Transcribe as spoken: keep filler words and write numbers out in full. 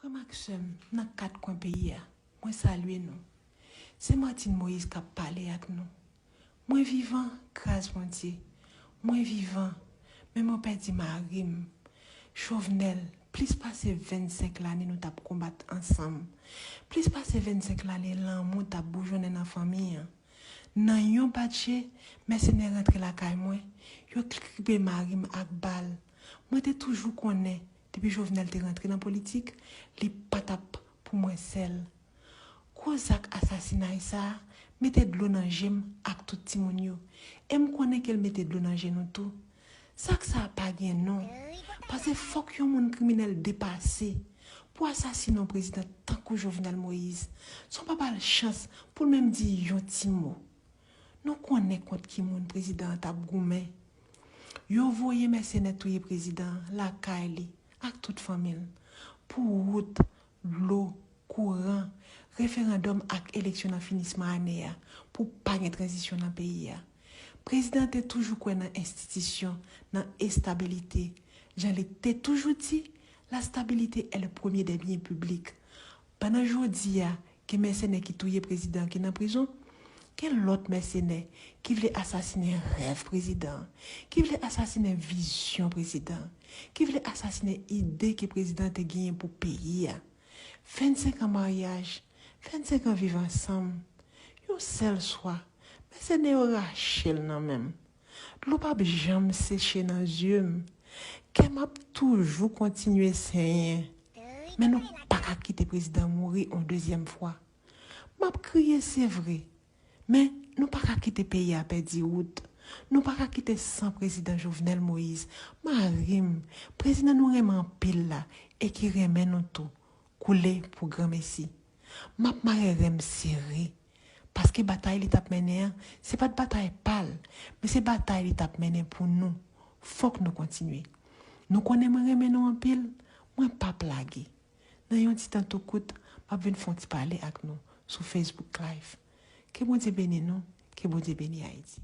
Frè m ak sè m nan kat kwen peyi a, mwen salye nou. Se Martine Moïse k ap pale ak nou. Mwen vivan, gras Bondye. Mwen vivan, men mwen pèdi mari m. Jovenel, plis pase vennsenk lane nou t ap konbat ansanm. Plis pase vennsenk lane lanmou t ap boujonnen nan fanmi an. Nan yon batje, mèsenè rantre lakay mwen, yo kripe mari m ak bal. Mwen te toujou konnen, depi Jovenel te rantre nan politik, li pa t ap pou mwen sèl. Gwo zak asasinay sa a mete dlo nan je m ak tout timoun yo. E m konnen ke l mete dlo nan je nou tou. Zak sa a pa gen non. Paske fòk yon moun kriminèl depase pou asasinen yon prezidan tankou Jovenel Moïse, san w pa ba l chans pou l menm di yon ti mo. Nou konnen kont ki moun prezidan an t ap goumen. Yo voye mèsenè touye prezidan an lakay li ak tout fanmi l pou wout, dlo, kouran, referandòm ak eleksyon nan finisman ane a pou pa gen tranzisyon nan peyi a. Prezidan an te toujou kwè nan enstitisyon, nan estabilite. Jan li te toujou di, la stabilité est le premier des biens publics. Pandan jodi a, gen mèsenè ki touye prezidan an ki nan prizon, gen lòt mèsenè ki vle asasinen rèv prezidan an, ki vle asasinen vizyon prezidan an, ki vle asasinen ide ke prezidan an te genyen pou peyi a. Vennsenk an maryaj, vennsenk an viv ansanm. Yon sèl swa, mèsenè yo rache l nan men m. Dlo p ap janm seche nan zye m. Kè m ap toujou kontinye senyen. Men nou pa ka kite prezidan mouri yon dezyèm fwa. M ap kriye, se vre. Men nou pa ka kite peyi a pèdi wout. Nou pa ka kite san prezidan Jovenel Moïse, mari m, prezidan nou renmen anpil la e ki renmen nou tou, koule pou granmesi. M ap mare ren m sere, paske batay li t ap mennen an, se pa t batay pa l, men se batay li t ap mennen pou nou. Fòk nou kontinye. Nou konnen mwen renmen nou anpil, mwen p ap lage. Nan yon ti tan tou kout, m ap vin fè yon ti pale ak nou sou Facebook Live. Ke Bondye beni nou, ke Bondye beni Ayiti.